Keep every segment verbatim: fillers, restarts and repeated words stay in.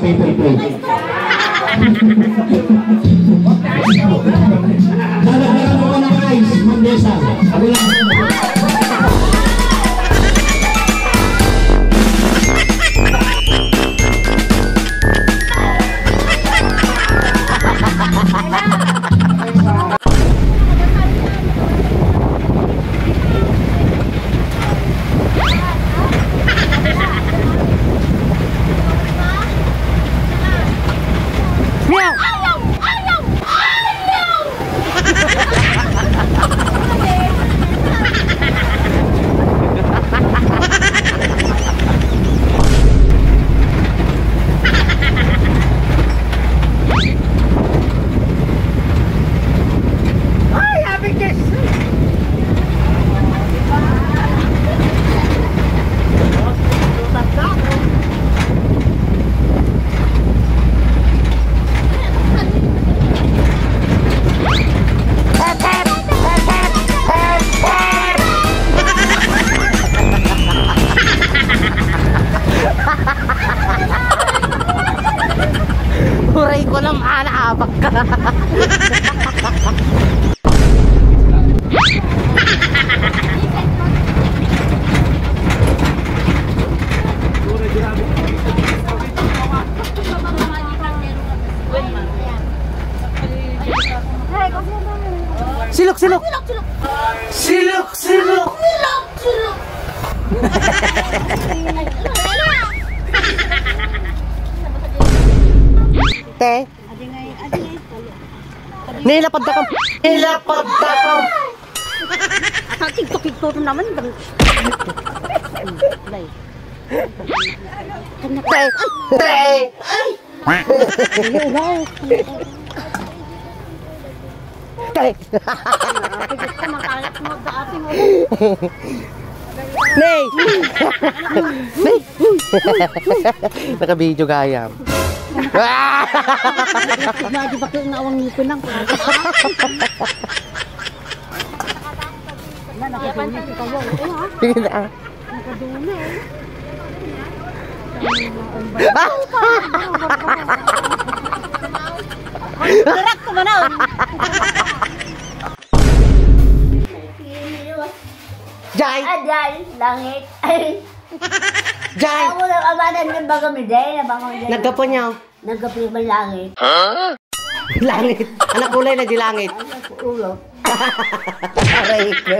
Paper plate. Dadagdagan ko pa ng ice, Ma'am Desa. Ako lang. Ay, happy Christmas! Uray ko lang, ana, abak ka. Silok, silok. Silok, silok. Te. Nilapad na kam. Nilapad na kam. Ang tiktok-tiktok naman. Te. Te. Ay! Te. Ay, gusto, makalat mo, dati mo. Nay! Nay! Naka-video gayam. Di ba, di ba kayo nawang ngipin lang? Sige na. Direct ko manon. Jai! Ay, Jai, langit. Ay. Jai! Ako lang, abadan ng baga mi, Jai, na bangon, Jai. Nagkapo niya. Nagkapirma langit. Langit. Anak kulay na di langit. Anak ulo. Aray ko.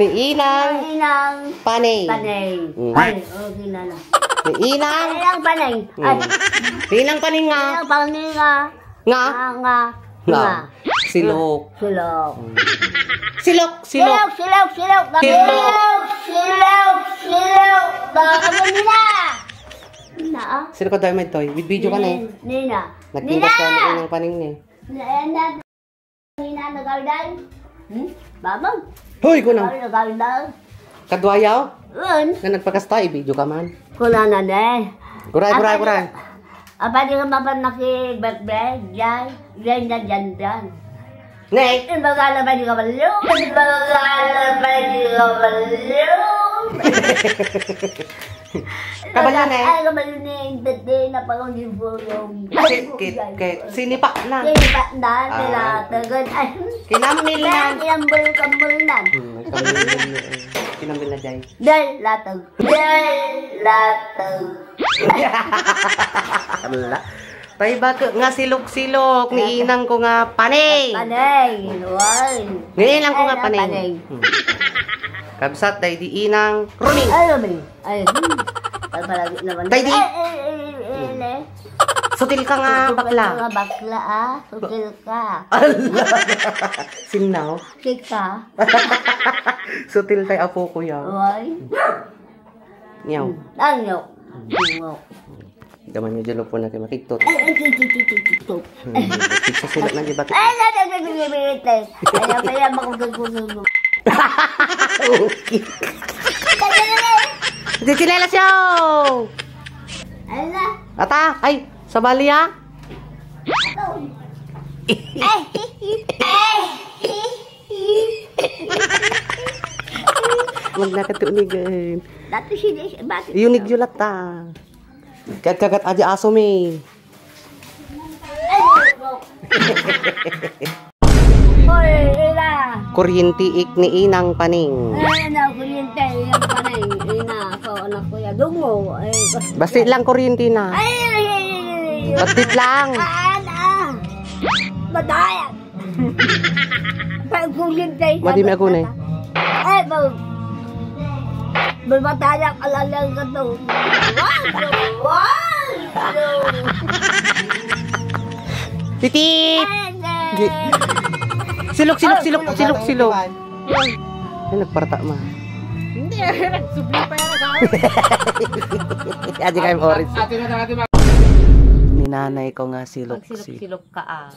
Ni Inang. Inang. Panay. Panay. Mm. Ay, okay na lang. Ni Inang. Inang Panay. Mm. Ay. Ni Inang Panay nga. Inang Panay nga. Nga. Nga, nga. Nga. Nga. Silok. Silok. Mm. Silok, silok. Silok, silok, silok. Silok. Silok, silok, silok. Bakit mo nila? Naa. Sino ka dahil may toy? Video ka na eh. Nina. Nagtindas ka Nina! Ng inang paning ni. Nina, Nina, nagalday. Hmm? Babag. Hoy, kunang. Nagalday. Kadwayaw? Un. Nga nagpakasta, i-video ka man. Kunana ne. Kuray, kuray, kuray. Apa di ka mapan naki-birthday? Yan. Yan, yan, yan, yan. Nay! Imbagana pa di kabalyo! Imbagana pa di kabalyo! Kabalyo, ne? Ay, kabalyo, ne. Hindi, hindi. Napakang di bulong. Kit, kit, kit. Sinipak na. Sinipak na. Ah. Nila, tagan. Ay. Kinamil na. Kinambul, kambul na. Hmm, kinamil na, eh. Kinamil na, Jai. Dahil latag. Dahil latag. Ala. Tay baka nga silok-silok ni inang ko nga paneng. Paneng, why? Ni inang ko nga paneng. Ay, paneng. Hmm. Kabsat, day di inang Romy. Ay, Romy. Ay, hmm. Ay, palagi naman. Tay di. Ay, ay, ay, ay, ay, ay. Sutil ka nga bakla. Sutil ka nga bakla, ah. Sutil ka. Ala. Sinnaw. Kika. Sutil tay apo ko yan. Why? Nyaw. Hmm. Ay, nyaw. Nyaw. Daman nyo dyan po na kayo makiktot. Ay, ay, ay, ay, ay, ay, ay, ay. Hmm. Pizza sila na, di ba? Ay, ay, ay, ay, ay, ay, ay. Ay, ay, ay, ay, ay, ay, ay, ay. Okay. Di tsinelas yaw! Ano na? Ata, ay, sabali, ah. Ay, ay, ay. Magnakatunigan. Dati sini, bati. Yunig yulat ta. Ket kagat adi aso mi. Hoy, ina! Kuryente ik ni Inang Paning. Ay, ina, kuryente, Inang Paning. Ina, so, anak ko ya, dungo. Ay, basta lang kuryente na. Ay, ay, ay, ay, ay, ay. Batit lang. Ah, ah. Madayag. Pagkuryente. Madi mi agunay. Ay, bal-, balbatayak alalang ka to. Wow! Wow! Titi! Ay, ay. Di-, silok, silok, silok, silok, silok. Ay, nagparta ma. Hindi, nagsubli pa yan ako. Adi kayo, Boris. Ate na, ate na. Ni nanay ko nga silok, silok. Silok ka, ah.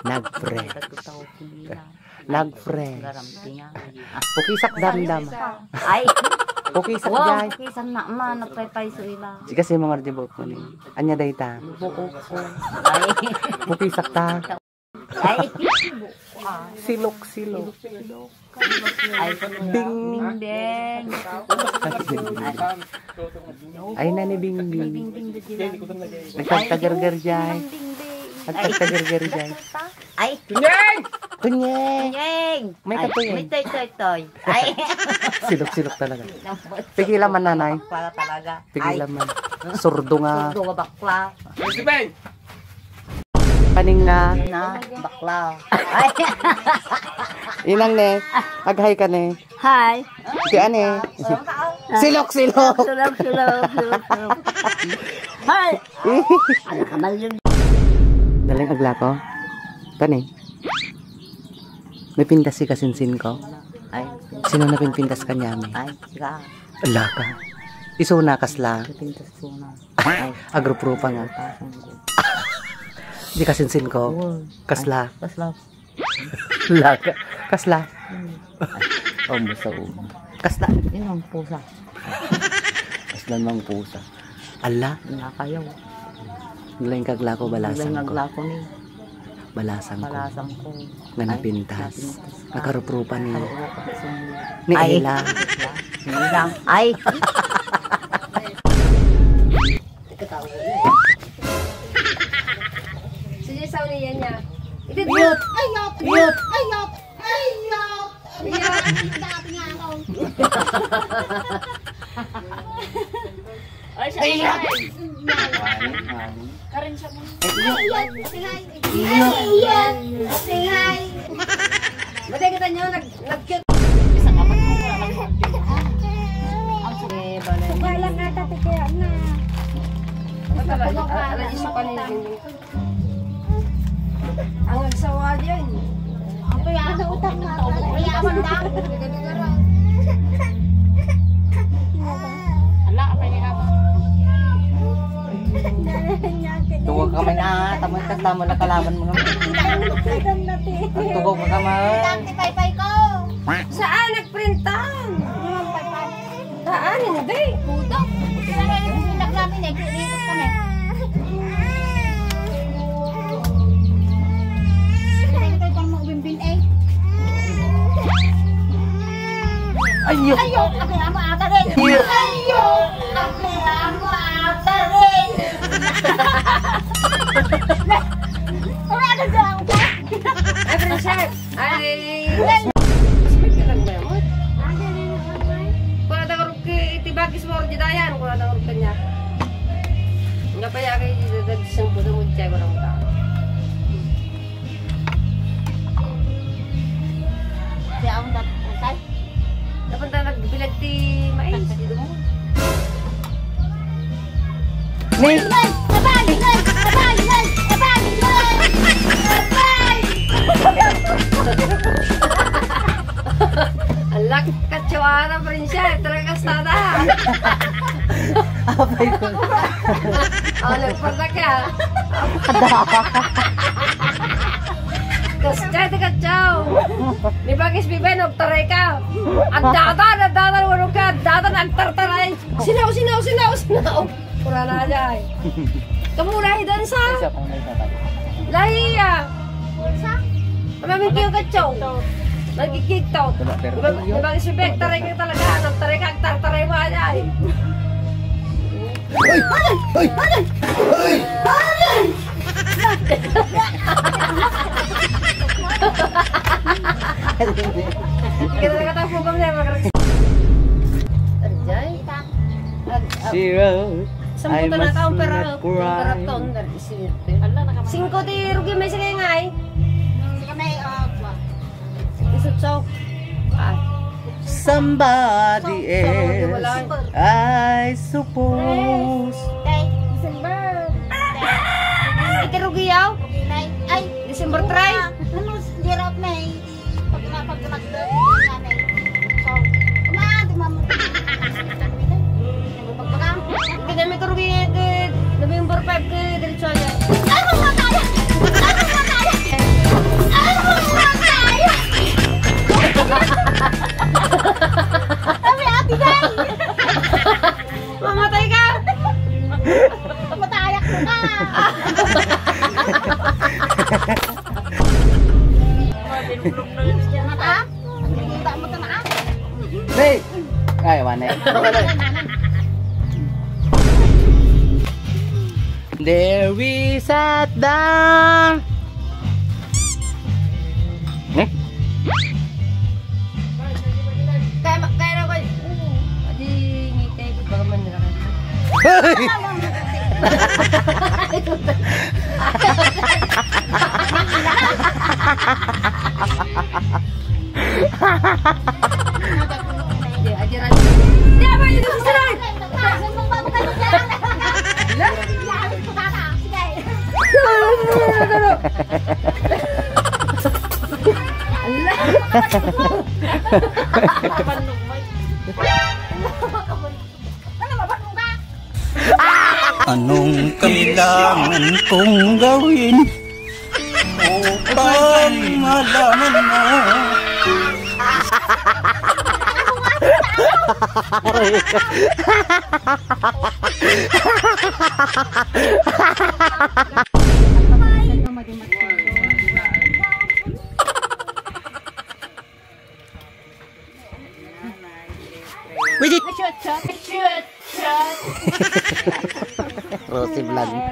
Nagpre. Nagpre. Garamti nga. Pukisak damdam. Ay. Pukisak. Wow, jay. Pukisan na, ma, nagpaypay so ila. Sige, si mga di buhok mo ni. Anya dayta? Buhok ko. Ay. Pukisak ta. Ay. Silok, silok. Ay, Bing. Bing, bing. Ay, nani Bing Bing. Bing, bing, bing, bing. Nagtagtagargar jay. Bing, bing. Nagtagtagargar jay. Ay. Tunyeng! Tunyeng! Tunyeng! May katunyeng. May toy, toy, toy. Ay. Silok-silok talaga. Pigilan man, nanay. Para talaga. Pigilan man. Surdo nga. Surdo nga bakla. Paning nga. Na, bakla. Ay. Inang ne, ag-hi ka ne. Hi. Ti ane. Silok, silok. Silok, silok, silok, silok. Hi. Ano ka man yun? Daling aglako. Kani? May pintas si kasinsin ko. Ay. Sino na pinpintas kanyami? Ay, sika. Ala ka. Isuna kasla. Pintas ko na. Ay. Agrup-rupa nga. Di kasinsin ko. Oo. Kasla. Ay, kasla. Laka. Kasla. Hmm. Oh, basta um. Kasla. Yun ang pusa. Kasla mang pusa. Ala. Nakayaw. Lain kaglako balasan ko. Lain kaglako ni. Balasan ko. Balasan ko. Nga napintas. Ay, napintas ka. Nakarup-rupa ni. Nakarup-rupa ni. Ni Ayla. Ay. Ayla. Hindi lang. Ay. Sige, saunian niya. Ito, mute! Ayop! Mute! Ayop! Ayop! Ayop! Dati nga ako. Ay, siya. Ayop! Karen siya mo. Ayop! Sige. Iyo. Iyo. Sige. Matay kita niyo, nag-, nag-cute. Isa ka pa. Ang sige, balay. Wala ka, tati, kaya na. Basta, ala, ala, isa pa ni. Ang sawa diyan. Ang kaya, ano, utang na. Kaya man daw. Ala, apa ni haba? Tuwag ka man, ah, tamad ka, tama na kalaban mo nga. Ang tugaw ka man. Ang paypay ko. Saan nagprintan? Saan, hindi. Puto. Kaya na yung naglamin eh, kaya ikot kami. Ito, ito, ito, mo, Bimbin, eh. Ayo. Ayo, ako na mo ata rin. Ayo. Ayo, ako na mo ata rin. Wala na daw. Ay, Princess. Ay. Wala na daw, okay. Iti bagis mo, Orji Dayan. Wala na daw, okay niya. Nga pa ya kay, isang buto mo, Jay, wala mo tao. Kaya ang dat-, okay. Dapat na nagbilag ti mais, di mo. Ni? Abay! Abay! Abay! Abay! Abay! Alak, katsuana, Princess. Talaga kastada. Abay ko. Oh, nagparta ka. Ada. Kas-, kaya di ka, chow. Di ba, kis Biben, nagtaray ka? Ang datan, ang datan, walo ka, ang datan, ang tartaray. Sinaw, sinaw, sinaw, sinaw. Pura na, ay. Kamu, lahi dan sa? Isa pang may tatay. Lahi, ah. Sa? Ano, may kiyo ka, chow? Nagkikigtaw. Wala, pero di ba, yun. Di ba, kis Biben, taray ka talaga, nagtaray ka, ang tartaray mo, ay. Ay! Ay! Ay! Ay! Kita na katapubang na, mga Arjay. Ag-, ag-, Zero. Samputan na ka, opera, opera ton, dari si Singko ti rugi may sige ngay. Sige, may, ah, kuwan. Isutso. Ah. Somebody else, I suppose. Tay, December. Iti rugi yaw? Ay, December three. Ano, hirap na eh. Pag na, pag nag-, nanay. So, ma, di ma mo. Pagbaga. Kaya may karugi kay November five kay diretso yan. Ay, mamatay! Ay, mamatay! Ay, mamatay! Kami, Ate Day! Mamatay ka! Matayak ka! Mata? Ang kita mo ito na, ah. Hey! Ay, wala eh. There we sat down. Eh? Kaya ma-, kaya na ko. Adi ngiti, baga man nila kayo. Di, ajaran. Di, apa itu, susunod? Anong kailangan kong gawin upang malaman mo? Wait it! Rosie Vlog.